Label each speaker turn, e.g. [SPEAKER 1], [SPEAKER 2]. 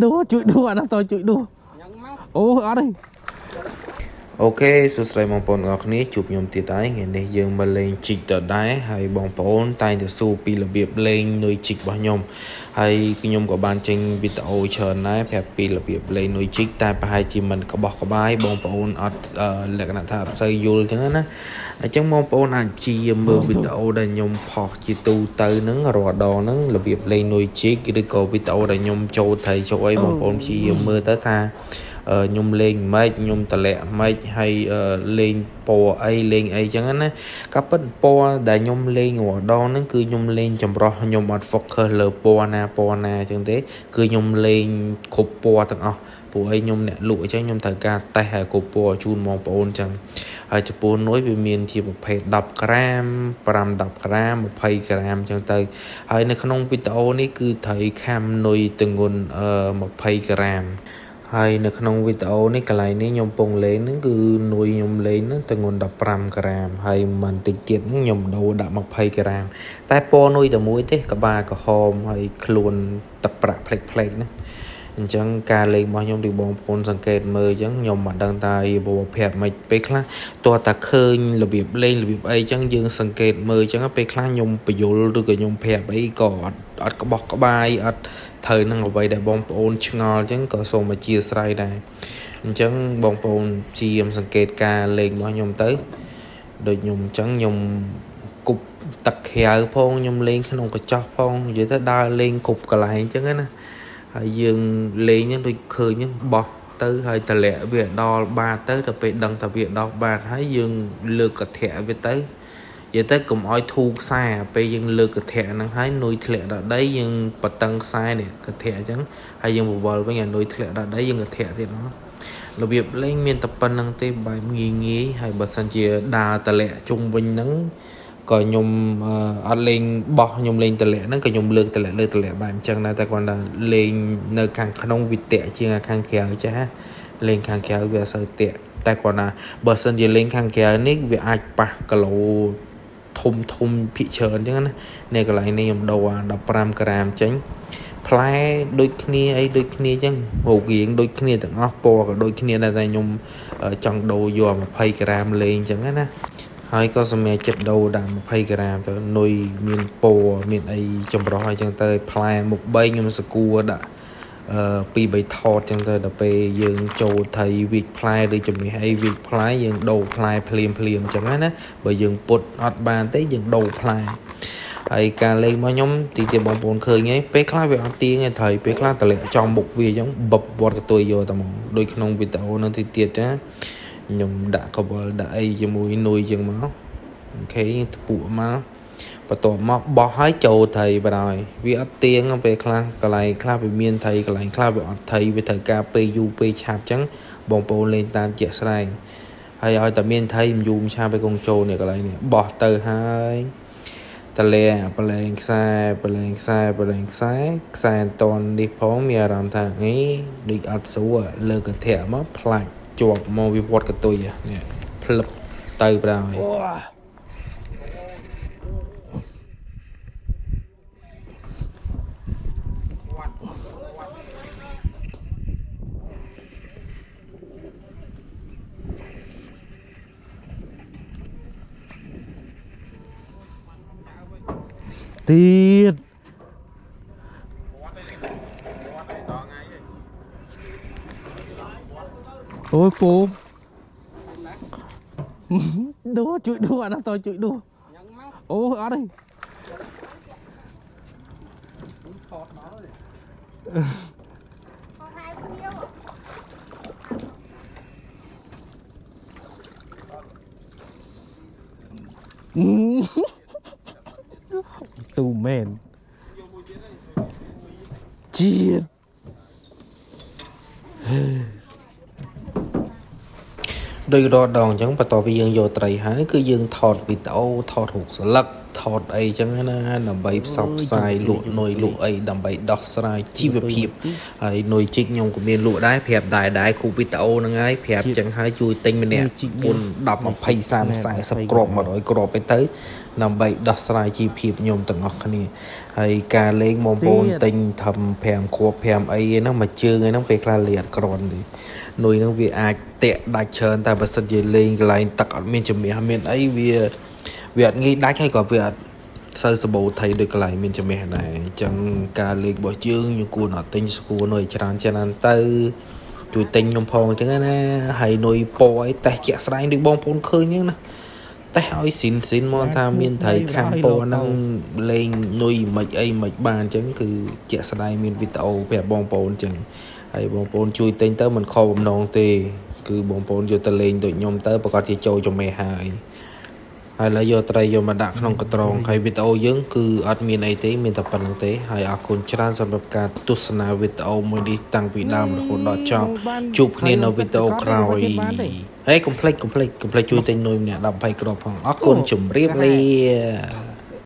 [SPEAKER 1] ដួជួយដួអានោះតជួយដួអូអត់ទេ
[SPEAKER 2] OK សួស្តីបងប្អូនទាំងអស់គ្នាជួបខ្ញុំទៀតហើយថ្ងៃនេះយើងមកលេងជីកដដែលហើយបងប្អូនតែងតែសួរពីរបៀបលេងនុយជីករបស់ខ្ញុំហើយខ្ញុំក៏បានចេញវីដេអូច្រើនដែរប្រាប់ពីរបៀបលេងនុយជីកតែប្រហែលជាមិនក្បោះក្បាយបងប្អូនអត់លក្ខណៈថាអត់សូវយល់ចឹងណាអញ្ចឹងបងប្អូនអាចព្យាយាមមើលវីដេអូដែលខ្ញុំផុសជាទូទៅហ្នឹងរាល់ដងហ្នឹងរបៀបលេងនុយជីកឬក៏វីដេអូដែលខ្ញុំចូលត្រីចូលអីបងប្អូនព្យាយាមមើលទៅថាខ្ញុំលេងម៉េចខ្ញុំតម្លាក់ម៉េចហើយលេងពណ៌អីលេងអីចឹងណាក៏ពិតពណ៌ដែលខ្ញុំលេងរាល់ដងហ្នឹងគឺខ្ញុំលេងចម្រោះខ្ញុំអត់ focus លើពណ៌ណាពណ៌ណាចឹងទេគឺខ្ញុំលេងគ្រប់ពណ៌ទាំងអស់ព្រោះអីខ្ញុំអ្នកលក់អញ្ចឹងខ្ញុំត្រូវការតេស្តឲ្យគ្រប់ពណ៌ជូនបងប្អូនចឹងហើយចំពោះនុយវាមានជាប្រភេទ10ក្រាម5 10ក្រាម20ក្រាមចឹងទៅហើយនៅក្នុងវីដេអូនេះគឺត្រីខាំនុយទម្ងន់20ក្រាមហើយនៅក្នុងវីដេអូនេះកន្លែងនេះខ្ញុំពងលេងហ្នឹងគឺនុយខ្ញុំលេងហ្នឹងទម្ងន់15ក្រាមហើយមិនតិចទៀតហ្នឹងខ្ញុំដូរដាក់20ក្រាមតែពណ៌នុយតែមួយទេក្បាលក្រហមហើយខ្លួនទឹកប្រាក់ផ្លេកៗណាអញ្ចឹងការលេងរបស់ខ្ញុំទីបងប្អូនសង្កេតមើលអញ្ចឹងខ្ញុំមិនដឹងថារបបប្រាប់មិនពេលខ្លះតើតាឃើញរបៀបលេងរបៀបអីអញ្ចឹងយើងសង្កេតមើលអញ្ចឹងពេលខ្លះខ្ញុំបញ្យល់ឬក៏ខ្ញុំប្រាប់អីក៏អត់ក្បោះក្បាយអត់ត្រូវនឹងអ្វីដែលបងប្អូនឆ្ងល់អញ្ចឹងក៏សូមអធិស្ឋានដែរអញ្ចឹងបងប្អូនព្យាយាមសង្កេតការលេងរបស់ខ្ញុំទៅដូចខ្ញុំអញ្ចឹងខ្ញុំគប់ទឹកក្រៅផងខ្ញុំលេងក្នុងកញ្ចោះផងនិយាយទៅដើរលេងគ្រប់កន្លែងអញ្ចឹងណាហើយយើងលេងហ្នឹងដូចឃើញហ្នឹងបោះទៅហើយតម្លាក់វាដល់បាតទៅដល់ពេលដឹងថាវាដល់បាតហើយយើងលើកកធៈវាទៅនិយាយទៅកុំឲ្យធូរខ្សែពេលយើងលើកកធៈហ្នឹងហើយនុយធ្លាក់ដល់ដីយើងបតឹងខ្សែនេះកធៈអញ្ចឹងហើយយើងបវល់វិញអានុយធ្លាក់ដល់ដីយើងកធៈទៀតហ្នឹងរបៀបលេងមានតែប៉ុណ្្នឹងទេបែបងាយងាយហើយបើសិនជាដើរតម្លាក់ជុំវិញហ្នឹងក៏ខ្ញុំអត់លេងបោះខ្ញុំលេងតម្លាក់ហ្នឹងក៏ខ្ញុំលើកតម្លាក់លើកតម្លាក់បែបអញ្ចឹងដែរតែគាត់ថាលេងនៅខាងក្នុងវិតៈជាងខាងក្រៅចាស់លេងខាងក្រៅវាអត់សូវតាក់តែគាត់ថាបើសិនជាលេងខាងក្រៅនេះវាអាចប៉ះគីឡូធំធំភាគច្រើនអញ្ចឹងណានៅកន្លែងនេះខ្ញុំដូរអា15ក្រាមចេញផ្លែដូចគ្នាអីដូចគ្នាអញ្ចឹងរូបរាងដូចគ្នាទាំងអស់ពណ៌ក៏ដូចគ្នាដែរតែខ្ញុំចង់ដូរយក20ក្រាមលេងអញ្ចឹងណាហើយក៏សម្រាប់ចិត្តដូរដាក់20ក្រាមទៅនុយមានពណ៌មានអីចម្រោះអីចឹងទៅផ្លែមុខ3ខ្ញុំសគួរដាក់2 3ថតចឹងទៅដល់ពេលយើងចូលថៃវិចផ្លែឬជំនះអីវិចផ្លែយើងដូរផ្លែភ្លាមភ្លាមចឹងណាបើយើងពុតអត់បានទេយើងដូរផ្លែហើយការលេងរបស់ខ្ញុំទីទៀតបងប្អូនឃើញហើយពេលខ្លះវាអត់ទៀងទេត្រីពេលខ្លះតម្លាក់ចំមុខវាចឹងបបវត្តកតុយយកតែហ្មងដូចក្នុងវីដេអូនោះទីទៀតចាខ្ញុំដាក់កវលដាក់អីជាមួយនុយចឹងមកអូខេថ្ពក់មកបន្ទាប់មកបោះឲ្យចូលត្រីបណ្ដោយវាអត់ទៀងពេលខ្លះកន្លែងខ្លះវាមានត្រីកន្លែងខ្លះវាអត់ត្រីវាត្រូវការពេលយូរពេលឆាប់ចឹងបងប្អូនលេងតាមជាក់ស្ដែងហើយឲ្យតែមានត្រីមិនយូរឆាប់ไปកងចូលនេះកន្លែងនេះបោះទៅហើយតលាប្រឡែងខ្សែប្រឡែងខ្សែប្រឡែងខ្សែខ្សែតននេះផងមានអារម្មណ៍ថានេះដូចអត់ស្រួលលើកធៈមកផ្លាច់ជាប់មកវាវត្តកតុយនេះផ្លឹបទៅបណ្ដោយ
[SPEAKER 1] ទៀតអូយពូដួជួយដួអានោះតជួយដួអូអត់ទេទូមែនជាតិ
[SPEAKER 2] ដោយរាល់ដងអញ្ចឹងបន្ទាប់ពីយើងយកត្រីហើយគឺយើងថតវីដេអូថតរូបស្លឹក ថតអីចឹងណាដើម្បីផ្សព្វផ្សាយលក់នុយលក់អីដើម្បីដោះស្រាយជីវភាពហើយនុយជីកខ្ញុំក៏មានលក់ដែរប្រាប់ដែរដែរគូវីដេអូហ្នឹងហើយប្រាប់ចឹងហើយជួយទិញម្នាក់4 10 20 30 40គ្រាប់100គ្រាប់ទៅទៅដើម្បីដោះស្រាយជីវភាពខ្ញុំទាំងអស់គ្នាហើយការលេងបងប្អូនទិញធំ5គ្រាប់5អីហ្នឹងមួយជើងអីហ្នឹងពេលខ្លះលេងអត់ក្រន់ទេនុយហ្នឹងវាអាចតាក់ដាច់ច្រើនតែបើសិនជាលេងកន្លែងទឹកអត់មានជំនះមានអីវាវាអត់ងាយដាច់ហើយក៏វាអត់សូវសបោថៃដូចកន្លែងមានជំនះដែរអញ្ចឹងការលេងរបស់យើងយើងគួរណាស់ទិញស្គួរនុយច្រើនច្រើនទៅជួយទិញខ្ញុំផងអញ្ចឹងណាហើយនុយពណ៌អីតេះជាក់ស្ដែងដូចបងប្អូនឃើញអញ្ចឹងណាតេះឲ្យស៊ីនស៊ីនមកថាមានត្រីខាំពណ៌ហ្នឹងលេងនុយមិនអីមិនបានអញ្ចឹងគឺជាក់ស្ដែងមានវីដេអូប្រាប់បងប្អូនអញ្ចឹងហើយបងប្អូនជួយទិញទៅមិនខុសបំណងទេគឺបងប្អូនយកទៅលេងដូចខ្ញុំទៅប្រកាសជាចូលជំនះហើយហើយឡើយយកត្រីយកមកដាក់ក្នុងកត្រងហើយវីដេអូយើងគឺអត់មានអីទេមានតែប៉ុណ្្នឹងទេហើយអរគុណច្រើនសម្រាប់ការទស្សនាវីដេអូមួយនេះតាំងពីដើមរហូតដល់ចប់ជួបគ្នានៅវីដេអូក្រោយហើយកុំភ្លេចកុំភ្លេចកុំភ្លេចជួយទិញនុយម្នាក់10 20គ្រាប់ផងអរគុណជម្រាបលា។